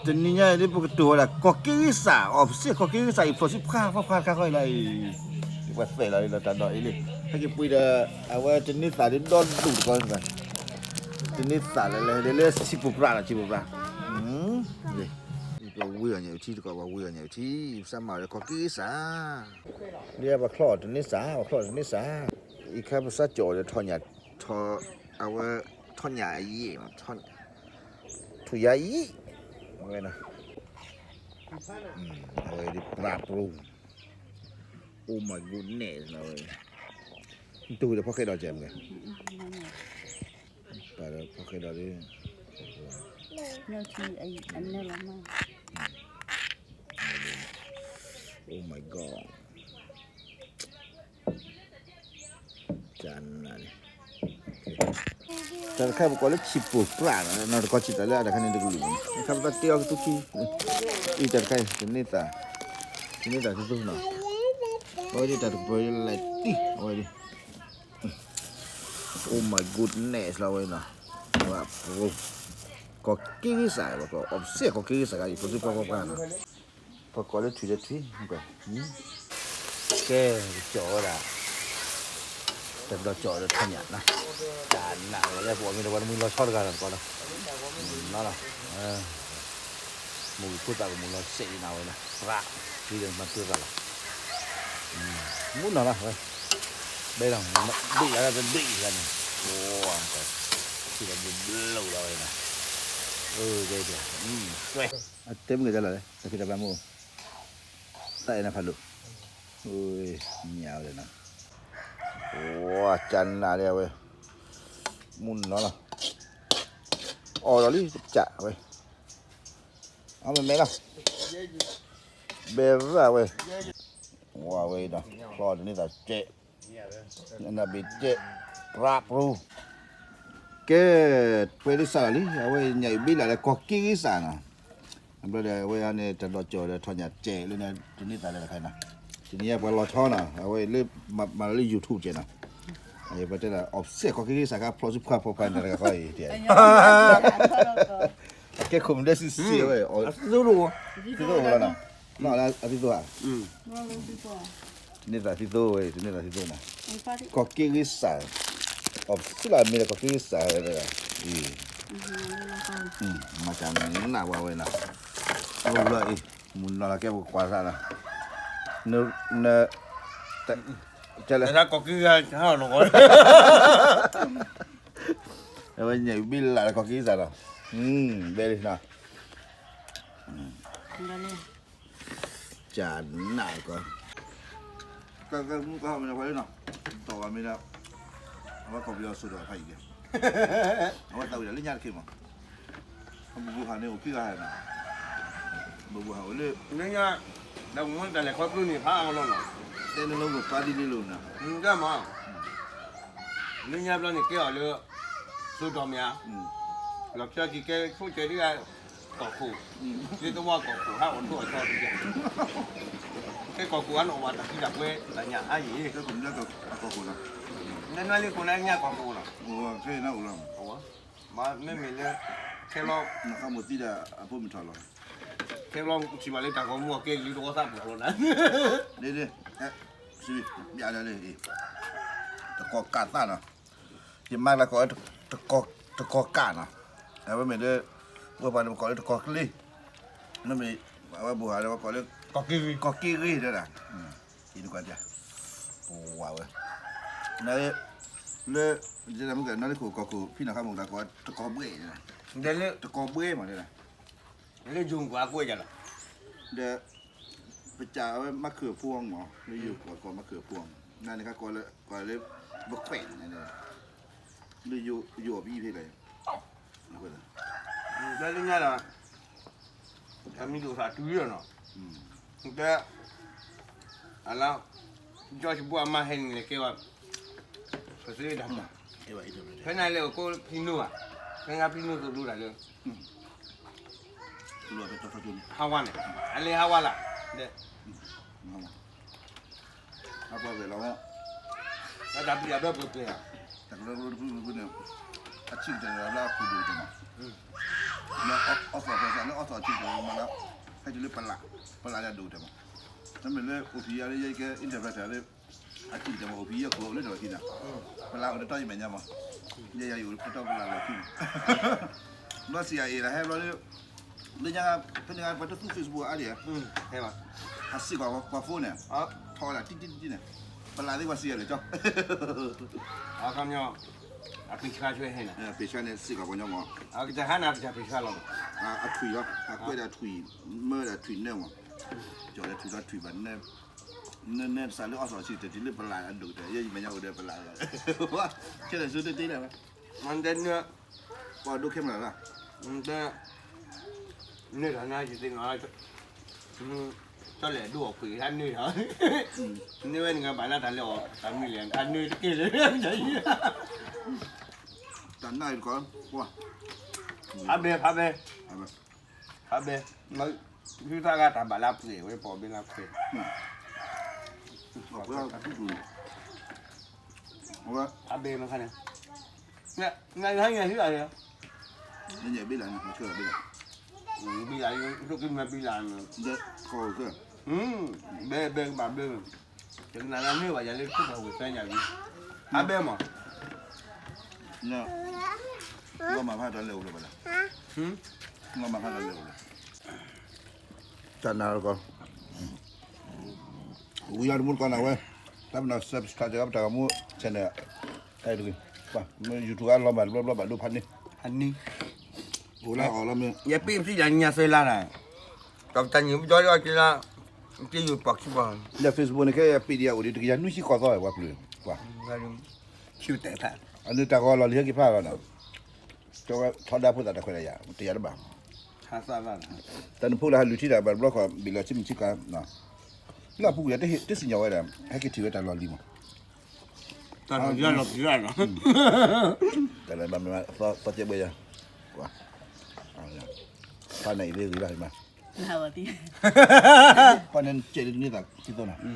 တနံၤညါအံၤဒ်ပကတိၤဝဲဒၣ် ကီၢ်က့ဂ့ၢ်စး အီၣ်စ့ၢ်ကီးကီၢ်က့ဂ့ၢ်စးအံၤ ဖျိးဆံဖှါဖှါဖှါတခါဃီအံၤလီၤအံၤ, ပှၤသဲးလီၤလီၤတၢ်ဒီးအံၤလံ, ဟဲက့ၤပှ့ၤဒီး အဝဲတန့ၤသးဒ်ဒီဒူၣ်တကီၢ်, တန့ၤသးလၢလဲၤဒ်လၢဆံးပူၤပြးလီၤ ဆံးပူၤပြး, ပဝံအီၤညါအထံတကီၢ် ပဝံအီၤညါအထံ, ပစၢ်မၤဝဲဒၣ်ကီၢ်က့ဂ့ၢ်စး, လၢပှၤချီၣ်အီၤတန့ၤစး ပှၤချီၣ်အီၤတန့ၤစး, အံၤခါပစၢ်ကၠီၤအီၤဒီးထီၣ်ညၣ်, ထီၣ်, အဝဲ, ထီၣ်ညၣ်အယံၤ, ထီၣ်ညၣ်, ထူၣ်ယါယံၤ, ဝဲ, အဝဲဒ်ပြးပြူၤ, Oh my goodness လီၤဝဲ, တူၢ်ဒီးဖီၣ်ဃဲဒီးကဲမ့ၢ်, ပာ်ဒီးဖီၣ်ဃဲဒီးဒ်, Oh my God, ကနၣ်န့ၣ်, တၢ်တခါပကိးလၢဆံးပူၤပြးနီၤ နီၢ်တကီၢ်ဆံးတၢ်လၢအတခါန့ၣ်တကလုာ်, အခါပသးတ့အီၤကသူခံ, အံၤတၢ်တခါအံၤ တန့ၤသး, တန့ၤသးကသူနီၤ, အဝဲဒ်တၢ်တကပၤလၢတံၢ် အဝဲဒ် Oh my goodness လီၤဝဲနီၤ, ကီၢ်က့ဂ့ၢ်စး ပှၤကိးအီၤစ့ၢ်ကီးကီၢ်က့ဂ့ၢ်စး ကဖျိးဆံဖှါဖှါဖှါနီၤ, ပှၤကိးလၢထွံၣ်လၢထွံၣ်, ကဲ, ကၠီၤဝဲဒၣ်, တဘျီကၠီၤဒီးထီၣ်ညၣ်နီၤ, တၢ်နးဝဲလၢပှၤမ့ၢ်တဝဲတမုၢ်လီၤဆီတဂၤလီၤတကီၢ်နီၤ, နီၤလီၤ မိၢ်ကခိၣ်သးကမူၤလီၤစဲးလံနၤဝဲလီၤ, ပြး, ဒ်ဒီးမၤတၢ်သးလီၤ, မူနီၤလီၤဝဲ, ဘဲလီၤ, ဒ့ၣ်ယၤတဒ့ၣ်ယၤန့ၣ်, အိၣ်, ထံၣ်ဒီးဘျုးဘျုးလီၤဝဲနီၤ, အၢ, ကဲ, ကဲ, အတဲမုၢ်ကတၢၢ်လီၤလဲၣ်, တၢ်ဖံးတၢ်ဘၣ်မူ, သးအဲၣ်နၤဖးဒိၣ်, ညၣ်ဝဲနီၤ, အိၣ်, ကနၣ်လံဝဲ, မူနီၤလီၤ, အီၣ်ဒီးလံကစၢ်ဝဲ အမဲာ်မဲာ်လီၤ, ဘဲရၣ်ဝဲ, ဝဲဒီး ချီတန့ၤသးကဲး, နဘ့ၣ်ကဲး, ပြးပြူၤ, ကဲ, ပှဲၤဒ်စးလီၤလံ အဝဲညၣ်အုၣ်ဘ့ၣ်လၢ်လၢကီၢ်က့ဂ့ၢ်စးနီၤ, အဘျီဒီးအဝဲန့ၣ် တၢ်ဒီးကၠီၤဒီးထီၣ်ညၣ်ကဲးလၢတန့ၤသးလၢတခါနီၤ, တနံၤညါပှၤလီၤဆီနီၤ အဝဲလၢ မၤလၢ YouTube ကဲးနီၤ, ပတဲဒၣ် အီၣ်စ့ၢ်ကီးကီၢ်က့ဂ့ၢ်စးခါ ဖျိးဆံဖှါဖှါဖှါန့ၣ်တဂၤဃီအံၤ, ကဲခိၣ်မုၢ်ဒဲစံးစံးဝဲ, သံသိလီၤနီၤ, အသံသိဧါ, တန့ၤသးသံသိဝဲ တန့ၤသးသံသိနီၤ, ကီၢ်က့ဂ့ၢ်စး, အီၣ်စ့ၢ်လီၤမ့ၢ်ဒီးကီၢ်က့ဂ့ၢ်စး, မၤကနၣ်ဝဲဝဲနီၤ, လီၤအံၤ, မုၢ်နီၤလီၤကဲပကွၢ်သးနီၤ, န, ကီၢ်က့ဂ့ၢ်စးနီၤ, အဝဲညၣ်အုၣ်ဘ့ၣ်လၢ်လၢကီၢ်က့ဂ့ၢ်စးနီၤ, ဘဲလံနီၤ ကနၣ်ကီၢ်, ကဲမုၢ်ကီၢ်မ့ၢ်ဒီးပှၤလၢနီၤ, တီၢ်ဘၣ်မ့ၢ်ဒီး, အဝဲကီၢ်ပယီၤစိၤဒီးဖးယံၤကဲ, အဝဲသးဝံၣ်ဒီးလၢညါတခ့မး, ဘိဘိဟးန့ၣ်အိၣ်ခံဂၤနီၤ, ဘိဘိဟးအိၣ်လၢ, လၢညါ, ဒီးမ့ၢ်တၢ်လဲၤခီဖျိန့ၣ်ဖးအါလီၤနီၤ, တဲနလီၤကပာ်ဒ်လံလိာ်နီၤ, တၢ်မး လၢညါဘျီန့ၣ်ကဲအီၤလၢ, စိၤတီၤမ့ၢ်ဧါ, လီၤဖျါက့ၤကဲခိၣ်ကဲဒ်ဂၤ, ကီၢ်ခိၣ်, ဒ်သဝီကီၢ်ခိၣ်ဟးအိၣ်ထိၣ်အဆီဒ်ကဲ, ကဲကီၢ်ခိၣ်အနီၣ်ဝဲတၢ်သံတၢ်ပှဲၤတၢ်ညၣ်အါယံၤ, ကီၢ်ခိၣ်, နနွံလံခိၣ်နညါကီၢ်ခိၣ်နီၤ, မ့မ့ၢ်လၢ, ခဲလီၤ, နခီမိၣ်သံဒီးအဖိမုၣ်ထီၣ်လီၤ, ခဲလီၤထံၣ်ဘၣ်လၢတၢ်ဂီၤမူအကဲလံတဝီသးပူၤလီၤနၤ, ဒ်, ဒ်, စံး, ဘၣ်ဒ်လၢ, တကီၢ်ကးသၣ်နီၤ, ယမါကျါကိးလၢ, တကီၢ်ကးနီၤ, အဝဲမ့ၢ်လၢ, ဝဲပှၤန့ၣ်ပကိးလၢတကီၢ်ကလ့, မ့မ့ၢ်, အဝဲဘိးဟးလၢပကိးလၢ, ကီၢ်က့ဂ့ၢ်တဲဒၣ်, အံၤနကွၢ်, ပဝဲ, လၢ, လၢနၤလၢခိၣ်ကီၢ်ခိၣ်ဖံနီၤခါမ့ၢ်တၢ်ကိးတကီၢ်ဘှဲၣ်, တကီၢ်ဘှဲၣ်မးတဲဒၣ်, လၢယိၤကွၢ်ကွဲၢ်ယၤလီၤ, ဒီး, ပစံးအဝဲမၤခုၣ်အဖိအီၤမး လၢယိၤကီၢ်ကိးမၤခုၣ်အဖိအီၤ, နၤန့ၣ်ခါကိးလၢ, ကိးလၢ, ဘခွဲးန့ၣ်, လၢယိၤအီၣ်ပယီၤဖဲလဲၣ်, လၢညါဒီး တၢ်မံၤဒိၣ်သးတုၤလီၤနီၤ, တဲ, အလါ, ကၠီစဘိအမါဟဲန့ၣ်လဲၤကဲဝဲ, ပသ့တၢ်မၤ, ဖဲနၤလဲၤအိၣ်ကိးဖံနိဧါ, ဖဲနၤဖံနိသိၣ်လိတၢ်လၢ, ဟးဝါန့ၣ်, အလဲၤဟးဝါလၢ်, ဒဲ အပှၤပှဲၤလီၤ, တၢ်ဘျုးအဘၢပှဲၤပှဲၤဧါ, တၢ်ကရၢကရိတဖုဖုန့ၣ်, အဆံၣ်ကတၢၢ်လၢအခိၣ်ဒိၣ်တမး, လၢအီၣ်သီၣ်ဖဲစး လၢအီၣ်သီၣ်အထံတမးလၢ ဟဲတုၤလၢပလး, ပလးလၢအဒိၣ်ကတၢၢ်မး. နမ့ၢ်လၢအိၣ်ဖံးယါလၢယဲကဲ interpreter လၢ အထံတမး အိၣ်ဖံးယဲခိၣ်လၢဒိၣ်ထံန့ၣ်, ပလးအိၣ်တတီယမဲာ်ညါမး, ယဲယၤယအိၣ်တတီပလးလီၢ်ခံန့ၣ်, ဘျီ CIA လၢဟဲဘျီလၢ လၢညါ ဖဲန့ၣ်ပှၤတသူ Facebook အါဒံးဧါ, အစ့ၢ်ကီးပှၤ phone န့ၣ်, ထီၣ်ဝဲဒၣ်တံတံတံန့ၣ်, ပလးသ့ၣ်ပှၤ CIA လၢကၠီ အခီပညီ အပ့ၤဆှါဆွဲဟဲန့ၣ်, ပ့ၤဆှါန့ၣ်စ့ၢ်ကီးပှၤညီမး, အကစၢ်ဟါန့ၣ်အကစၢ်ပ့ၤဆှါလီၤ, အထွံၣ်လီၤ, အကွဲးဒၣ်ထွံၣ်, မၢဒၣ်ထွံၣ်နၢမး, ကၠီၤဒီးထွံၣ်လီၤထွံၣ်ဘၣ်, နနစးလၢအီၣ်သီၣ်ဆံတတုၤလၢပလးအဒိၣ်ကတၢၢ် ယဲယမဲာ်ညါအိၣ်ဒီးပလးလီၤ, ဆဲးဒီးဆူတတ့ဒၣ်ဝဲ, မတဲနၢ, ပှၤဒိ camera လီၤ, မတဲ နၢတၢ်နါယသ့ၣ်နီၣ်, ကၠီၤလဲၣ်ဒိၣ်အီၣ်ခွံးတၢ်နၢတၢ်, နၢဝဲန့ၣ်ဘၣ်လၢတၢ်လဲၤအီၣ်တၢ်မံၤလဲၣ် အနၢတက့ၢ်လၢ, တၢ်နၢအံၤတကီး, ဖးဘဲ ဖးဘဲ, ဖးဘဲ, ဖးဘဲ, မ့ၢ် သုသၣ်ဂၤတၢ်ဘၣ်လၢပှဲၤဝဲ ပီၣ်ဘဲလၢပှဲၤ, ဖးဘဲမ့ၢ်ခါန့ၣ်, နဟဲညါဟံၣ်အါ, နညဲဘ့လးန့ၣ် နဆှၢဘ့လး, ဘ့လး, သုကမၤဘ့လးန့ၣ်, ဘဲဘဲကဘၣ်ဘဲ, ယကနၣ်လၢမ့ၢ်ဘၣ်ယၤလၢတခိၣ်ပှၤဝံၤသၢညါလံ, ဖးဘဲမး, လီၤမၢ်ဖးတၢ်လဲၤအိၣ်လၢၤဘၣ်လၢ, လီၤမၢ်ဖးတၢ်လဲၤအိၣ်လၢၤ တၢ်နါတကီး, ဝံၤလီၤတမူတကီးနၤဝဲ, တၢ်ပနီၣ် subscribe တဂၤပတၢ်ဂီၤမူ channel တဂ့ၤ, မ့ၢ် YouTube အလီၤမၢ်တဘျီဘျီဘၣ်ဒိဖးန့ၢ်, ဖးန့ၢ်, အိၣ်လၢအီၤလီၤမ့ၢ်, ယပ့ၢ်ပစံးယၤညါစဲလါနၤ, ကပတၢ်ညိၣ်ပကီဒီးကလါ, တယိၤပှၤခံပှၤ, လၢ Facebook န့ၣ် ခဲအံၤပ့ၢ်ဒံးအအိၣ်ဒံးတကယၤနွံဆံဃိးသီဝဲပှၤပျုၤ, ကွၢ် အန့ၣ်တၢ်ဂီၤလီၤလံဟဲက့ၤဖျါလီၤနီၤ, ကၠီဝဲထီဒါဖိသၣ်တခွဲးဒီးယၤ တယၤတဘၣ်, တၢ်နဖိလၢဟးလုၢ်ထံတၢ်ဘၣ်တဘျီဃီ ဘ့ၣ်လီၤဆံမုၢ်ဆံခွါ, လၢအပူၤကွံာ်တစံၣ်ညီၣ်ဝဲဒၣ် ဟဲက့ၤထံၣ်ဝဲတၢ်လီၢ်လံမး, တၢ်လီၢ်လံလီၤလီၤ, တၢ်လီၢ်ဘၣ်မ့ၢ်သီကဲဘၣ်ယၤ, ကွၢ်, ဖးန့ၣ်အံၤလၢဂ့ၤဘၣ်မး, ဖးန့ၣ်ကဲးဒ်တန့ၢ်သးထံသိနီၤ,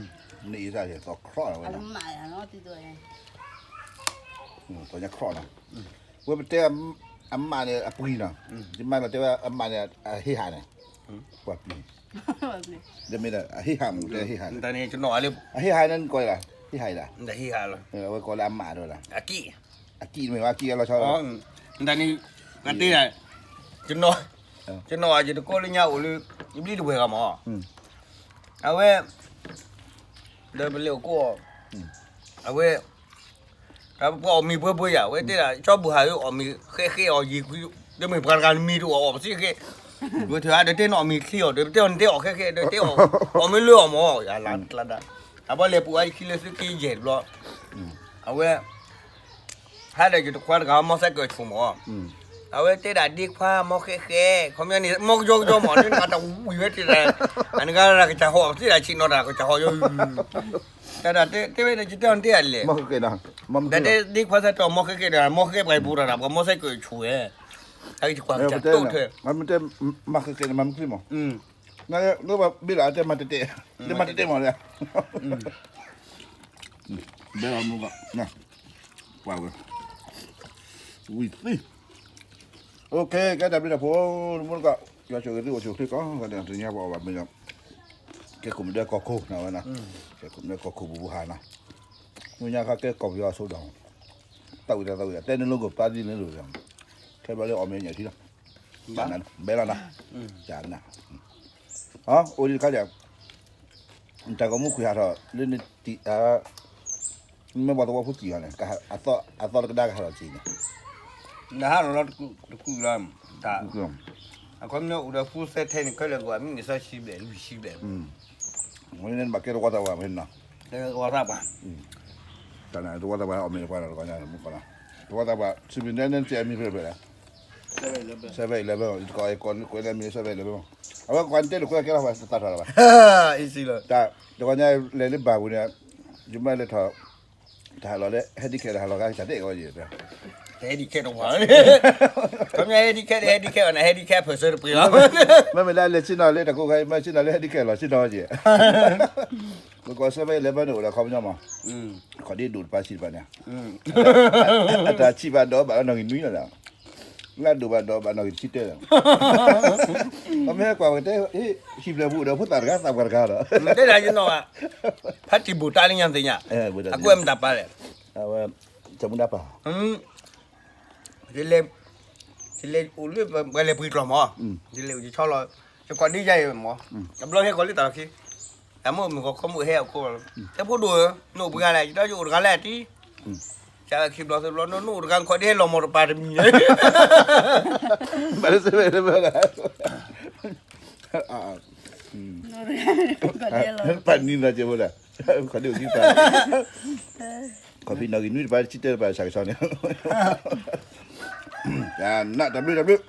န့ၣ်အံၤသးသီခရီၣ်ဝဲနီၤ, သီညါခရီၣ်နီၤ, ဝဲပတဲအမးန့ၣ်အပှံၤနီၤ, ယမါလီၤတဲဝဲအမးန့ၣ်အဟ့ၣ်ဟးန့ၣ်, ပှၤပှံၤ, တမ့ၢ်ဒီးအဟ့ၣ်ဟးမူတဲဟ့ၣ်ဟး, အဟ့ၣ်ဟးန့ၣ်ကိးလၢ, ဟ့ၣ်ဟးဒၣ်, အဝဲကိးလၢအမးဒီး, အကံၣ်မ့ၢ်ဝဲအကံၣ်အလီၤဆီ, နတၢ်န့ၣ်, နတဲဒၣ်, ကနီၤ, ယတကိးလၢညါအိၣ်လၢ, ယဘျံတဝဲၢ်ဂၤမး, အဝဲ, ဒီးပလဲၤအိၣ်ကိးအီၤ, အဝဲ တၢ်ပှၤအီၣ်မ့ၤပှဲၤပှဲၤယၤ ဝဲတဲဒၣ် ကၠီဘူၣ်ဟးအီၣ်မ့ၤဃဲဃဲအီၤယံၤကွံ, တမ့ၢ်ပှၤတဂၤနမံၤတအိၣ်အီၣ်ပစ့ၢ်ကီး, ဝဲတဲအီၤဒီးတဲနီၣ်အီၣ်မ့ၤချံအီၤဒီး တဲအီၤနတဲအီၣ်ဃဲဃဲဒီးတဲအီၣ်, အီၣ်မ့ၤလၢအီၣ်မး, ယလါကျါဒၣ်, အဘၣ်လဲၤပူၤအါယခံလၢသုးက့ယဲၢ်တဘျီ, အဝဲ ဟဲဒီးယတခွါတဂၤ မီၢ်စဲကၢၢ်ဆိၣ်မး, အဝဲတဲဒၣ်ဒ့ခွါမီၢ်ဃဲဃဲ, ခီပညီန့ၣ် မီၢ်ကယီကယီမး နတၢ်တဝံၤဝဲတဲဒၣ်, အနဂၤရၢ်ကစၢ်ဟီၣ်သ့ဒၣ်ဆံးနီၤတၢ်ကစၢ်ဟီၣ်ယီ, တၢ်တဲဝဲန့ၣ် ယတဲအီၤနတဲအလဲၣ်, ဒ်ဒ့ခွါစဲတီၢ်မီၢ်ဃဲဃဲဒီး မီၢ်ဃဲဃဲပှၤပူၤတၢ် ပှၤမီၢ်စဲကၢၢ်ဆိၣ်ဝဲ, ဟဲက့ၤကွၢ်ကၢ်တိၣ်ထွဲ, မ့ၢ်တဲ, မီၢ်ဃဲဃဲန့ၣ် မၤမုၢ်ချံမး, နဘၣ်ဘ့ၣ်လီၤအတဲမၤတတဲ, တဲမၤတတဲမးလဲၣ် ဘဲလီၤမူကီး, ပှၤဝဲ, ဝံၤသံ, အိၣ်ခ့ ကဲတၢ်ဘျုးတၢ်ဖှိၣ်, မူတကီး, ယွၤဆိၣ်ဂ့ၤသုအိၣ်ဆူၣ်အိၣ်ချ့ကိးဂၤဒဲး, တနံၤအံၤပအီၣ်ဘၣ်မ့ၢ်ဒီး, ကဲခိၣ်မုၣ်ဒဲကီၢ်ခိၣ်နၤဝဲနီၤ, ကဲခိၣ်မုၣ်ဒဲကီၢ်ခိၣ်ပူၤပူၤဟးနီၤ, မုၢ်ညါခါကဲကီၢ်ပယီၤအစိဒိၣ်, သးဝံၣ်တၢ်သးဝံၣ် တဲနလိၤကပၢ်သံလၢလိၤ, ခဲဘျီလၢအီၣ်မ့ၢ်ညၣ်ထံလီၤ, ဘဲလီၤနၤ, တၢ်နၤ, အိၣ်ဒံးတခါဒီး နတၢ်ဂီၤမူခွံဟးထီၣ် လၢနတံၢ်, မ့ၢ်ပှၤသဝီဖိတံၢ်အီၤန့ၣ်, အသီတကဒါကဟးထီၣ်တံၢ်န့ၣ်, နဟးလီၤလီၤတကုၢ်လီၤ, တၢ်, အခီပညီအိၣ်ဒီးဖိသၢထဲန့ၣ် ခဲလၢာ်ကဘၣ်မ့ၢ်န့ၣ်သၢဆံဘျဲၣ် လွံၢ်ဆံဘျဲၣ်, ဝဲန့ၣ်ဘၣ်ကဲသဝီသးပှၢ်မ့ၢ်နီၤ, သဝီသးပှၢ်, တၢ်န့ၣ်သဝီသးပှၢ်အီၣ်မ့ၢ်တပှၢ်ဒီးတကီၢ်ညါမူကီးနီၤ, သဝီသးပှၢ် စံးဘျုးနဲနဲစဲးအမံၤဖျၢၣ်ဖျၢၣ်လဲၣ် seven eleven ကီး ကွဲးလၢမ့ၢ် seven eleven မး, အဝဲကွၢ်တဲလိာ်ကွဲကဲထီၣ်ဝဲသတးထီၣ်လၢၤဘၣ်, တၢ်တဂီၤညါလဲၤလၢဘၣ်ပူၤန့ၣ်, ယမ့ၢ်လဲၤထီၣ်, တၢ်ဟးလီၤလၢ handicap တၢ်ဟးလီၤခါကစၢ်တဲကီးယဲၢ်, handicap တဝါ, ခီပညီ handicap ဒီး handicap အီၤန့ၣ် handicap ပၢၢ်ဆၢတပှ့ၤလီၤ, မ့မ့ၢ်လၢလဲၤဆ့ၣ်နီၤလၢတၢ်ကိးခါ မ့ၢ်ဆ့ၣ်နီၤလၢ handicap လီၤဆ့ၣ်နီၤကဲ မ့ၢ်ကီး seven eleven န့ၣ်အိၣ်ဒီးခီပညီမး, ခီဒ်ဒိၣ်တပၤဆံးတပၤန့ၣ်, အတၢ်ဆံးဘၣ်ဒီးဘၣ်လီၤနီၣ်ဂံၢ်နွံလီၤဒီး, လၢဒိၣ်ဘၣ်ဒီးဘၣ်နီၣ်ဂံၢ်တဆံတၢ, ပမ့ၢ်ဟဲကွၢ်ဝဲတဲ, ဟံၣ်ဖျၢၣ်ပူၤဒီးဖိသၣ်တဂၤသးပှၢ်တဂၤဒီး, တဲဒၣ်ယနီၣ်, ဖးတံၢ်ဘူၣ်တၢ်လၢညါသ့ၣ်ညါ, အကွဲးမတၤပာ်လဲၣ်, ဝဲ, တမူဒါပာ်, ယလဲၤ, ယလဲၤအိၣ်လၢပှၤလဲၤပှ့ၤကျီၢ်မး, ယလဲၤအိၣ်ယဆီလီၤ, ယကိးဒ့ယါအံၤမး, အဘျီဟဲကီးလၢတၢ်လီၢ်ခံ, တၢ်မ့ၢ်မုၢ်ဂီၤခီမုၢ်ဟဲအခိၣ်, တဲဖိဒိၣ်ဧၢ, နအိၣ်ပှဲၤဂၤလဲၣ်, ယဒီးယအိၣ်တဂၤလၢအတံၢ်, ကၢခံဘျီသၢဘျီ နအိၣ်တဂၤ နခိးဒ့ဟဲလီၤမီၢ်တပၤတမံၤန့ၣ်, ဘၣ်လၢစ့ဝဲလၢဘၣ်ဂၤ, ပၢ်နံၤနီၤကဲဖိဒၣ်, ခိးဒ့အိၣ်ခံပၢ်, ခီဖံနီၣ်ဂံၢ်နွံတပၤ တဆံတၢတပၤ ဆၣ်ကဆီန့ၣ်, နတၢ်ဘျုးတၢ်ဘျုး